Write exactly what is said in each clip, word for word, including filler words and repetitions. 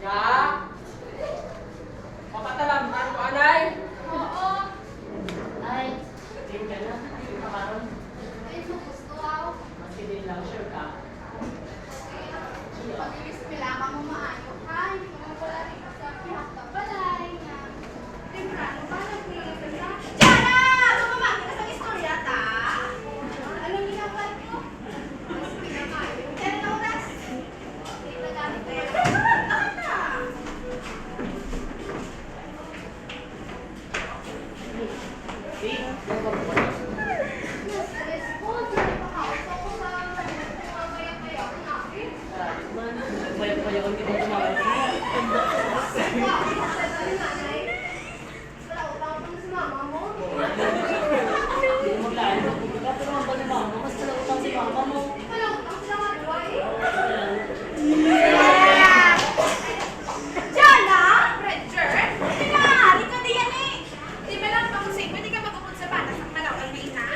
Ha? Mapatalamnan ko, anay? Oo. Ay, din ka na. Hindi ka karon. Ay, gusto ako. Mas hindi lang, sure ka? Pag-ilis, kailangan mo maayo, ha? Hindi ko lang pala rin sa pihak ka balay nga. Temprano pa, nagkulang na sa... Diyan na! Lumamati ka sa istorya, ta? Anong ginagawa niyo? Mas pinakayo. Pero na oras. Wala utang pa si mama mo. Hindi mo maglain. Pero ang ba ni mama, mas wala utang si mama mo. Wala utang sila nga duwa eh. Jana! Roger! Nangyari ka diyan eh! Di ba lang pa kung sa imo, di ka mag-upod sa bata sa malaway na ina? Ay,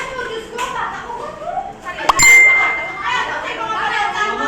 Diyos ko, bata ko, ko, ko. Kaya sa bata mo, ay, ano, ay, mga bata mo.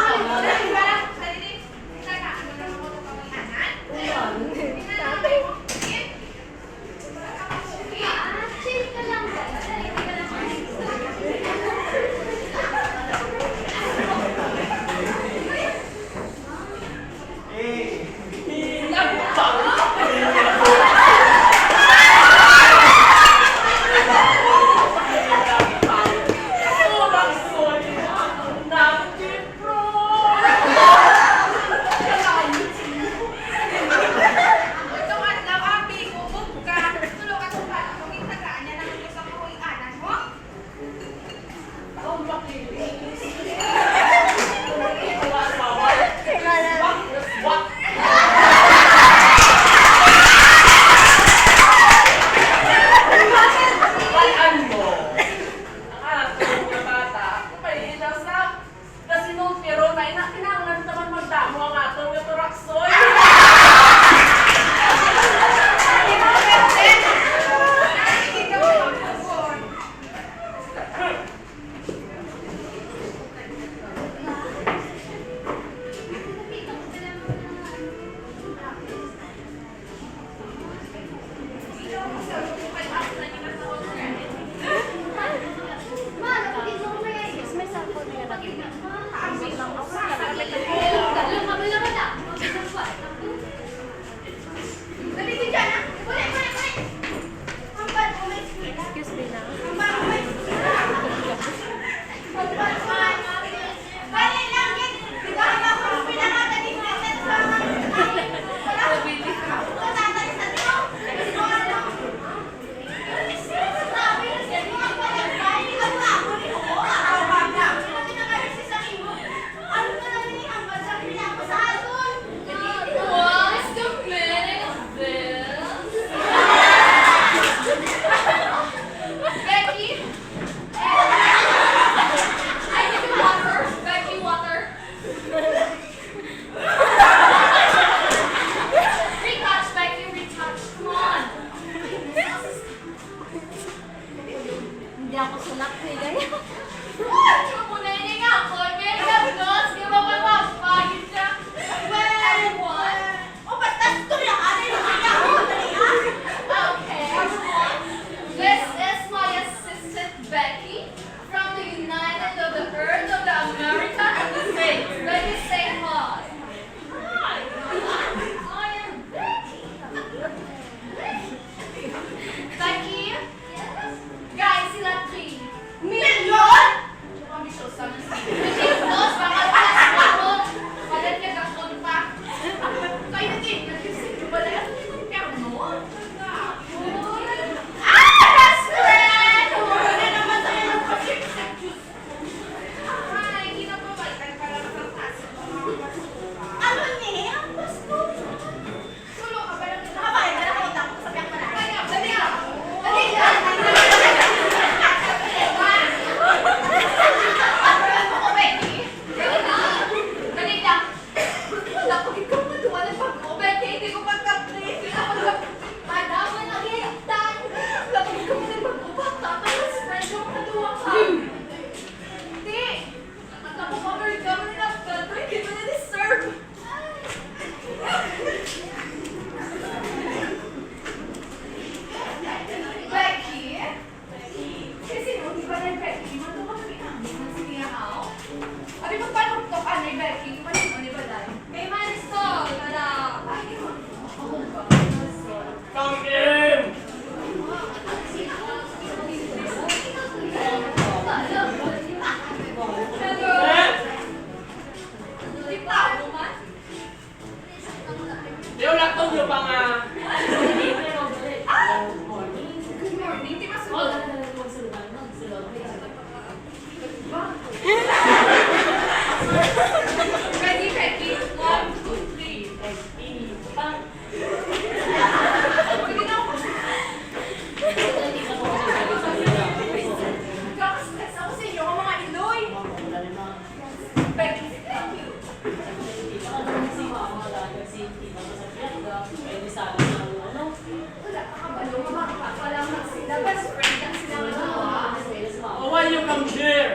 Magpanuktok, anay, Becky. Paano ni Balay? May marisol, madam. Come in! Hello. Eh? Di pa, woman? Di wala to, di pa nga. Ah! Good morning. Di ba sunod? Ready, ready. One, two, three. Sige na. Kaka-stress ako sa inyo, mga iloy. Pwede, thank you. Wala ka kabalo, mga papa lang sila. Best friend lang sila nga dalawa. Oh, why you come here?